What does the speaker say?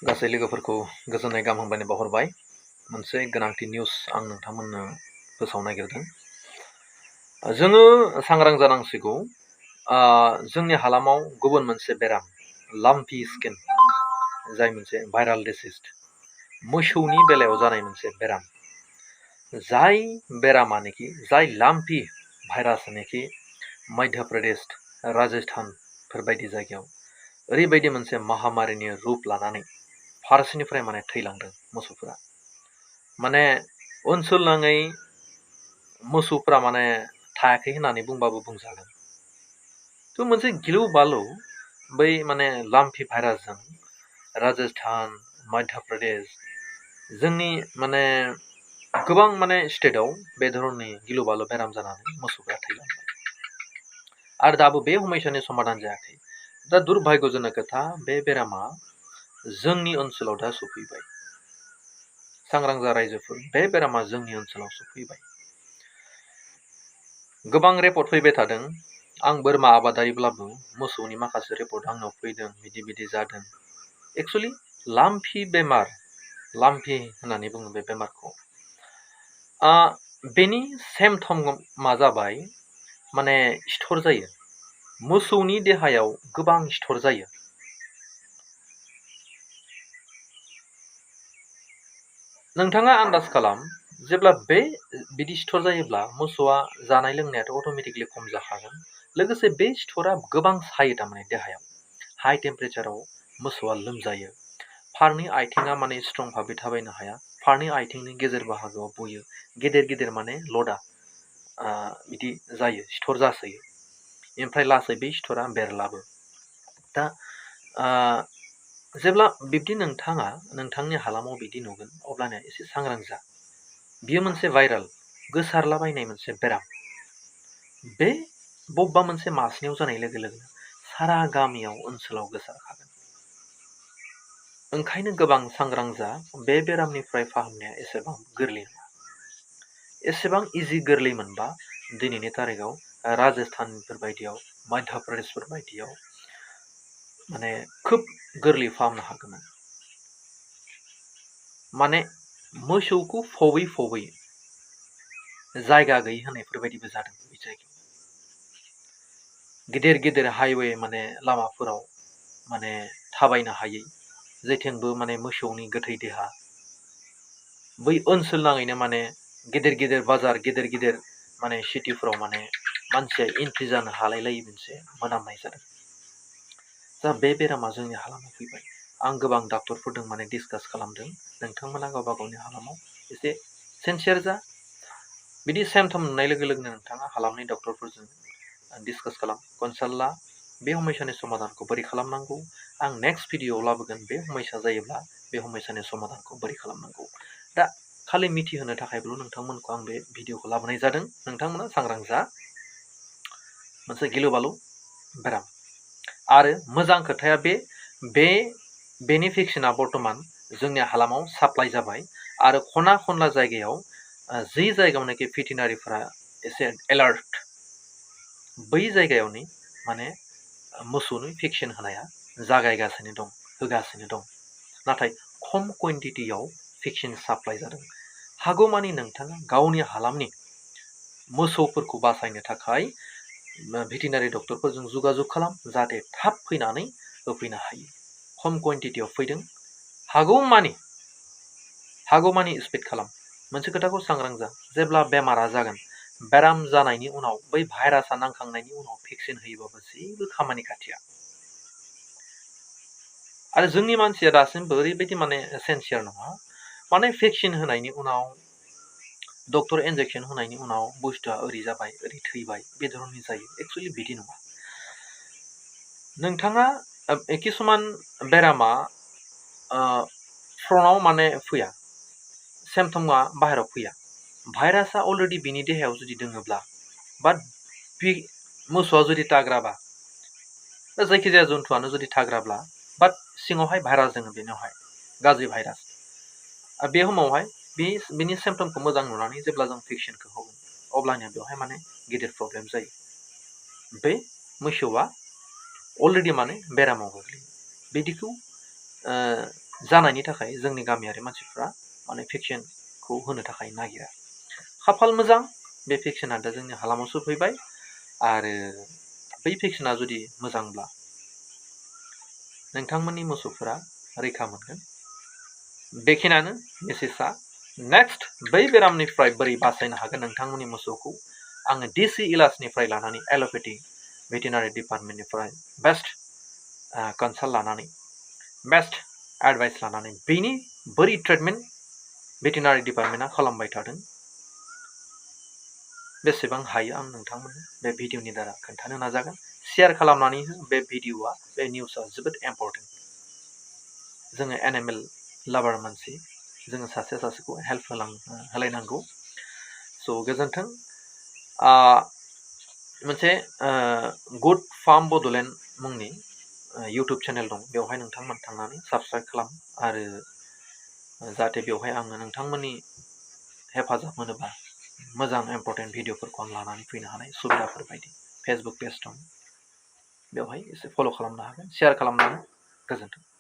गासै लोगोफोरखौ गोजोननाय गाहाम हामलायनाय बावहरबाय। मोनसे गोनांथि निउस आं नोंथांमोननो फोसावनो नागिरदों। जोङो सांग्रां जानांसिगौ। जोंनि हालामाव गुबुन मोनसे बेराम लाम्पि स्किन, जाय मोनसे भाइराल डिसिज, मोसौनि बेलायाव जानाय मोनसे बेराम। जाय बेरामानोखि जाय लाम्पि भाइरासनोखि मध्य प्रदेश, राजस्थानफोरबायदि जायगायाव ओरैबायदि मोनसे महामारिनि रुप लानानै फारसेनिफ्राय थैलांदों मोसौफोरा। ओनसोल नाङै मोसौफोरा थायाखै होननानै बुंबाबो बुंजागोन। थ' मोनसे गिलु बालु बै लाम्पि भाइरासजों राजस्थान, मध्य प्रदेश, जोंनि गोबां स्टेटआव बे धरननि गिलु बालु बेराम जानानै मोसौफोरा थैलांबाय। आरो दाबो बे समयसानि समाधान जायाखै। दा दुर्भाग्यजनक खोथा, बे बेरामा जोंनि ओनसोलाव दा सफैबाय। सांग्रां जा रायजोफोर, बे बेरामा जोंनि ओनसोलाव सफैबाय। गोबां रिपर्ट फैबाय थादों। आं बोरमा आबादारिब्लाबो मोसौनि माखासे रिपर्ट आंनाव फैदों, बिदि जादों। एक्सुअलि लाम्पि बेमार, लाम्पि होननानै बुङो बे बेमारखौ। बेनि सिम्पटमा जाबाय सिथर जायो। मोसौनि देहायाव गोबां सिथर जायो। नोंथाङा आन्दाज खालाम, जेब्ला बिदि सिथर जायोब्ला मोसौआ जानाय लोंनायाथ' अट'मेटिकलि खम जाखागोन। लोगोसे बे सिथरा गोबां सायो थारमाने देहायाव। हाइ टेम्पारेचाराव मोसौआ लोमजायो। फारनै आथिङा स्ट्रं भाबै थाबायनो हाया। फारनै आथिंनि गेजेर बाहागोआव बयो। गेदेर गेदेर लदा बिदि जायो, सिथर जासोयो। ओमफ्राय लासै बे सिथरा बेरलाबो। दा जेब्ला बिब्दि नोंथाङा नोंथांनि हालामाव बिदि नुगोन, अब्लानिया एसे सांग्रां जा। बियो मोनसे भाइराल, गोसारलाबायनाय मोनसे बेराम। बे बबेबा मोनसे मासनियाव जानाय लोगो लोगोनो सारा गामियाव, ओनसोलाव गोसारखागोन। ओंखायनो गोबां सांग्रां जा। बे बेरामनिफ्राय फाहामनाया एसेबां गोरलै नङा। एसेबां इजि गोरलै मोनबा दिनैनि तारिखाव राजस्थानफोर बायदियाव, मध्य प्रदेशफोर बायदियाव खोब गोरलै फाहामनो हागौमोन। मोसौखौ फबै फबै जायगा गैयै होनायफोरबायदिबो जादों बे जायगायाव। गिदिर गिदिर हाइवे लामाफोराव थाबायनो हायै, जेथिंबो मोसौनि गोथै देहा। बै ओनसोल नाङैनो गिदिर गिदिर बाजार, गिदिर गिदिर सिटिफोराव मानसिया एन्ट्रि जानो हालायलायै मोनसे मोनामनाय जादों। दा बे बेरामा जोंनि हालामाव फैबाय। आं गोबां डाक्टरफोरजों डिसकास खालामदों। नोंथांमोना गावबा गावनि हालामाव एसे सिनसियार जा। बिदि सिम्पटम नुनाय लोगो लोगोनो नोंथाङा हालामनि डक्टरफोरजों डिसकास खालाम, कनसाल्ट ला। बे समयसानि समाधानखौ बोरै खालामनांगौ आं नेक्स्ट भिडिअआव लाबोगोन। बे समयसा जायोब्ला बे समयसानि समाधानखौ बोरै खालामनांगौ। दा खालि मिथिहोनो थाखायल' नोंथांमोनखौ आं बे भिडिअखौ लाबोनाय जादों। नोंथांमोना सांग्रां जा। मोनसे गिलु बालु बेराम। आरो मोजां खोथाया बेनि भेक्सिना बर्तमान जोंनि हालामाव साप्लाइ जाबाय। आरो खना खनला जायगायाव, जि जायगायावनोखि भेटेनारिफोरा एसे एलार्ट, बै जायगायावनो मोसौनि भेक्सिन होनाया जागायगासिनो दं, होगासिनो दं। नाथाय खम कुवान्टिटियाव भेक्सिन साप्लाइ जादों। हागौमानि नोंथाङा गावनि हालामनि मोसौफोरखौ बासायनो थाखाय भेटेनारि डक्टरफोरजों जगाजग खालाम, जाहाथे थाब फैनानै होफैनो हायो। खम कुवान्टिटियाव फैदों, हागौमानि स्पिड खालाम। मोनसे खोथाखौ सांग्रां जा, जेब्ला बेमारा जागोन, बेराम जानायनि उनाव बै भाइरासआ नांखांनायनि उनाव भेक्सिन होयोबाबो जेबो खामानि खाथिया। आरो जोंनि मानसिया दासिमबो ओरैबायदि सिनसियार नङा। भेक्सिन होनायनि उनाव, डक्टर इन्जेक्सन होनायनि उनाव बुस्थुआ ओरै जाबाय, ओरै थैबाय, बे धरननि जायो। एक्सुअलि बिदि नङा। नोंथाङा किसुमान बेरामा फ्रन्टआव फैया, सिम्पटमा बाहेरायाव फैया। भाइरासआ अलरेडि बिनि देहायाव जुदि दोङोब्ला, बा मोसौआ जुदि ताग्राबा, जायखिजाया जन्थुआनो जुदि थाग्राब्ला, बाट सिङावहाय भाइरास दङ, बेनावहाय गाज्रि भाइरास। बे समावहाय बिनि सिम्पटमखौ मोजां नुनानै जेब्ला जों भेक्सिनखौ होगोन, अब्लानिया बेवहाय गिदिर प्रब्लेम जायो। बे मोसौआ अलरेडि बेरामाव गोग्लैयो। बिदिखौ जानायनि थाखाय जोंनि गामियारि मानसिफ्रा माने भेक्सिनखौ होनो थाखाय नागिरा। खाफाल मोजां बे भेक्सिना दा जोंनि हालामाव सफैबाय आरो बै भेक्सिना जुदि मोजांब्ला नोंथांमोननि मोसौफोरा रैखा मोनगोन। बेखिनियानो मेसेजआ। नेक्स्ट बै बेरामनिफ्राय बोरै बासायनो हागोन नोंथांमोननि मोसौखौ आङो डिसि इलाजनिफ्राय लानानै एल'पेथि भेटेनारि डिपार्टमेन्टनिफ्राय बेस्ट कनसाल्ट लानानै बेस्ट एडभाइस लानानै बेनि बोरै ट्रिटमेन्ट भेटेनारि डिपार्टमेन्टआ खालामबाय थादों बेसेबां हायो आं नोंथांमोननो बे भिडिअनि द्वारा खोन्थानो नाजागोन। शेयार खालामनानै हो। बे भिडिअआ बे निउसआ जोबोद इम्परटेन्ट। जोङो एनिमेल लाभार मानसि, जोङो सासे सासेखौ हेल्प होलायनांगौ। स' गोजोन्थों। मोनसे गुड फार्म बड'लेण्ड मुंनि इउटुब चेनेल दं, बेवहाय नोंथांमोन थांनानै साबस्क्राइब खालाम आरो जाहाथे बेवहाय आङो नोंथांमोननि हेफाजाब मोनोबा मोजां इम्परटेन्ट भिडिअफोरखौ आं लानानै फैनो हानाय सुबिदाफोर बायदि फेसबुक पेज दं, बेवहाय एसे फल' खालामनो हागोन, शेयार खालामनो हागोन। गोजोन्थों।